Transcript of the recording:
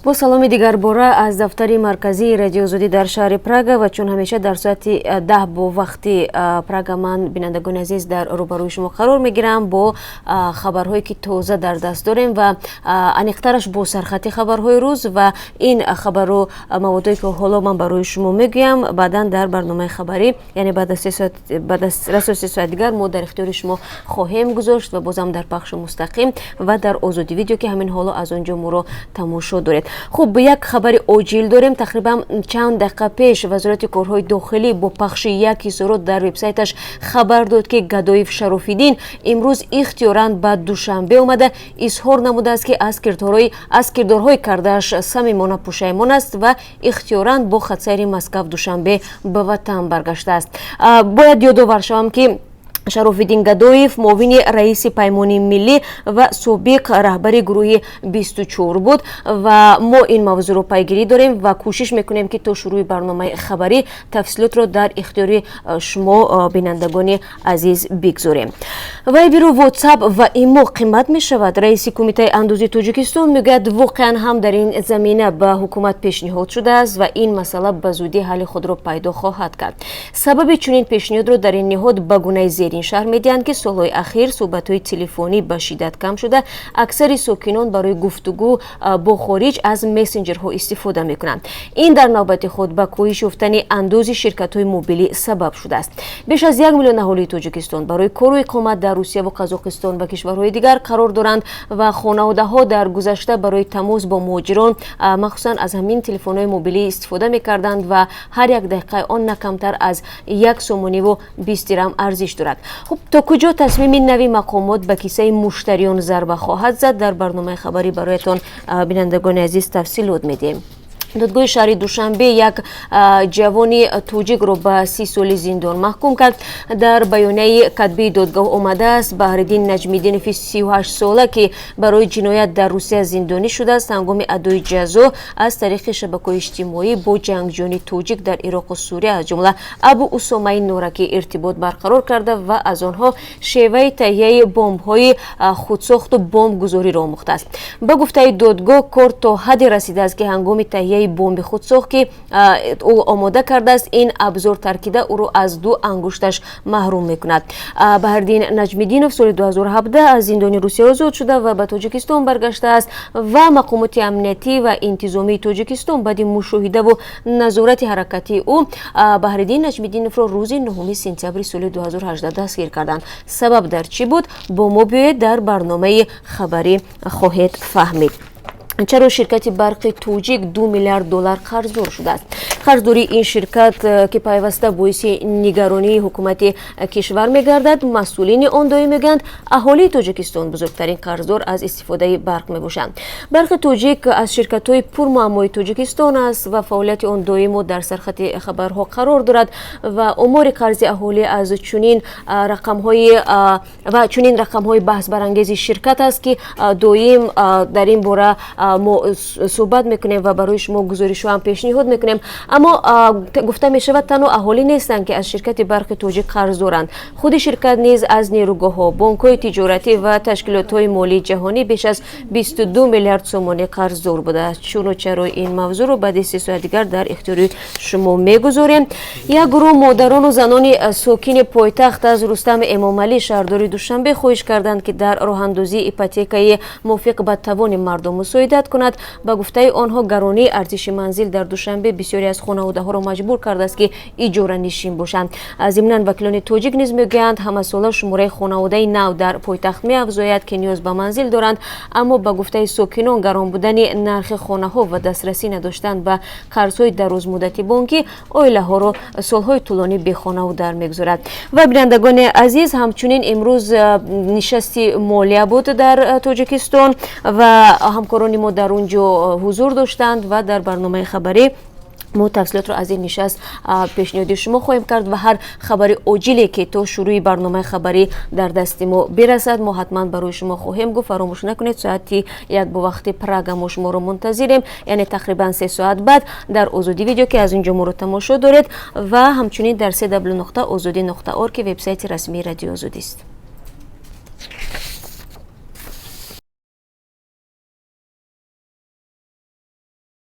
Бо саломи дигарбора аз дафтари марказии Радиои Озодӣ дар шаҳри Прага ва чун ҳамеша дар соати 10 бо вақти Прага ман, бинандагони азиз, дар рӯбарӯи шумо қарор мегирам бо хабарҳое, ки тоза дар даст дорем, ва аниқтараш бо сархати хабарҳои рӯз. Ва ин хабару маводое, ки ҳоло ман барои шумо мегӯям, баъдан дар барномаи хабарӣ, яъне баъд аз расо 3 соат дигар, мо дар ихтиёри шумо хоҳем гузошт ва бозам дар пахши мустақим ва дар Озодӣ Видео, ки ҳамин ҳоло аз он ҷо моро тамошо доред. Хуб, як хабари оҷил дорем. Тақрибан чанд дақиқа пеш Вазорати корҳои дохилӣ бо пахши як изҳорот дар вебсайташ хабар дод, ки Гадоев Шарофиддин имрӯз ихтиёран ба Душанбе омада, изҳор намудааст, ки аз кирдорҳои кардааш самимона пушаймон аст ва ихтиёран бо хатсайри Москав Душанбе ба ватан баргаштааст. Бояд ёдовар шавам, ки Шарофиддин Гадоев муовини раиси Паймони Миллӣ ва собиқ раҳбари гурӯҳи 24 буд. Ва мо ин мавзӯъро пайгирӣ дорем ва кӯшиш мекунем, ки то шурӯъи барномаи хабарӣ тафсилотро дар ихтиёри шумо, бинандагони азиз, бигзорем. Вайберу Ватсап ва ИМО қимат мешавад. Раиси Кумитаи андози Тоҷикистон мегӯяд, воқеан ҳам дар ин замина ба ҳукумат пешниҳод шудааст ва ин масъала ба зудӣ ҳалли худро пайдо хоҳад кард. Сабаби чунин пешниҳодро дар ин ниҳод ба гунаи зерин шарҳ медиҳанд, ки солҳои ахир суҳбатҳои телефонӣ ба шиддат кам шуда, аксари сокинон барои гуфтугӯ бо хориҷ аз мессенҷерҳо истифода мекунанд. Ин дар навбати худ ба коҳиш ёфтани андози ширкатҳои мобилӣ сабаб шудааст. Беш аз 1 миллион аҳолии Тоҷикистон барои кору иқомат дар Русияву Қазоқистон ва кишварҳои дигар қарор доранд ва хонаводаҳо дар гузашта барои тамос бо муҳоҷирон махсусан аз ҳамин телефонҳои мобилӣ истифода мекарданд ва ҳар як дақиқаи он на камтар аз 1 сомониву 20 дирам арзиш дорад. Хуб, то куҷо тасмими нави мақомот ба кисаи муштариён зарба хоҳад зад, дар барномаи хабарӣ бароятон, бинандагони азиз, тафсилот медиҳем. Додгоҳи шаҳри Душанбе як ҷавони тоҷикро ба 30 соли зиндон маҳкум кард. Дар баёнияи катбии додгоҳ омадааст, Баҳриддин Наҷмиддинови 38-сола, ки барои ҷиноят дар Русия зиндонӣ шудааст, ҳангоми адои ҷазо аз тариқи шабакаҳои иҷтимоӣ бо ҷангҷӯёни тоҷик дар Ироқу Сурия, аз ҷумла Абу Усомаи Норакӣ, иртибот барқарор карда ва аз онҳо шеваи таҳияи бомбҳои худсохту бомбгузориро омӯхтааст. Ба гуфтаи додгоҳ, кор то ҳадде расидааст, ки ҳангоми таҳияи бомби худсохт, ки ӯ омода кардааст, ин абзор таркида, ӯро аз ду ангушташ маҳрум мекунад. Баҳриддин Наҷмиддинов соли 2017 аз зиндони Русия озод шуда ва ба Тоҷикистон баргаштааст ва мақомоти амниятӣ ва интизомии Тоҷикистон баъди мушоҳидаву назорати ҳаракатии ӯ Баҳриддин Наҷмиддиновро рӯзи 9 сентябри соли 2018 дастгир карданд. Сабаб дар чӣ буд, бо мо биёед, дар барномаи хабарӣ хоҳед фаҳмид. Чаро ширкати Барқи Тоҷик 2 миллиард доллар қарздор шудааст? Қарздории ин ширкат, ки пайваста боиси нигаронии ҳукумати кишвар мегардад, масъулини он доим мегӯянд, аҳолии Тоҷикистон бузургтарин қарздор аз истифодаи барқ мебошанд. Барқи Тоҷик аз ширкатҳои пурмуаммои Тоҷикистон аст ва фаъолияти он доимо дар сархати хабарҳо қарор дорад ва омори қарзи аҳолӣ аз чунин рақамҳои ва чунин рақамҳои баҳсбарангези ширкат аст, ки доим дар ин бора мо суҳбат мекунем ва барои шумо гузоришҳо ҳам пешниҳод мекунем. Аммо гуфта мешавад, танҳо аҳолӣ нестанд, ки аз ширкати Барқи Тоҷик қарз доранд. Худи ширкат низ аз нерӯгоҳҳо, бонкҳои тиҷоратӣ ва ташкилотҳои молии ҷаҳонӣ беш аз 22 миллиард сомонӣ қарздор будааст. Чуну чаро, ин мавзӯъро баъди 3 соат дигар дар ихтиёри шумо мегузорем. Як гурӯҳ модарону занони сокини пойтахт аз Рустам Эмомалӣ, шаҳрдори Душанбе, хоҳиш карданд, ки дар роҳандозии ипотекаи мувофиқ ба тавони мардум мусоидат кунад. Ба гуфтаи онҳо, гаронии арзиши манзил дар Душанбе бисёре аз хонаводаҳоро маҷбур кардааст, ки иҷоранишин бошанд. Зимнан, вакилони тоҷик низ мегӯянд, ҳамасола шумораи хонаводаи нав дар пойтахт меафзояд, ки ниёз ба манзил доранд. Аммо ба гуфтаи сокинон, гарон будани нархи хонаҳо ва дастрасӣ надоштан ба қарзҳои дарозмуддати бонкӣ оилаҳоро солҳои тӯлонӣ бехонаву дар мегузорад. Ва, бинандагони азиз, ҳамчунин имрӯз нишасти молия буд дар Тоҷикистон ва ҳамкорони мо дар он ҷо ҳузур доштанд ва дар барномаи хабарӣ мо тафсилотро аз ин нишаст пешниҳоди шумо хоҳем кард ва ҳар хабари оҷиле, ки то шурӯи барномаи хабарӣ дар дасти мо бирасад, мо ҳатман барои шумо хоҳем гуфт. Фаромӯш накунед, соати 1 бо вақти Прага мо шуморо мунтазирем, яъне тақрибан 3 соат баъд, дар Озодӣ Видео, ки аз он ҷо моро тамошо доред, ва ҳамчунин дар cw.ozodi.org, ки вебсайти расмии Радиои Озодист.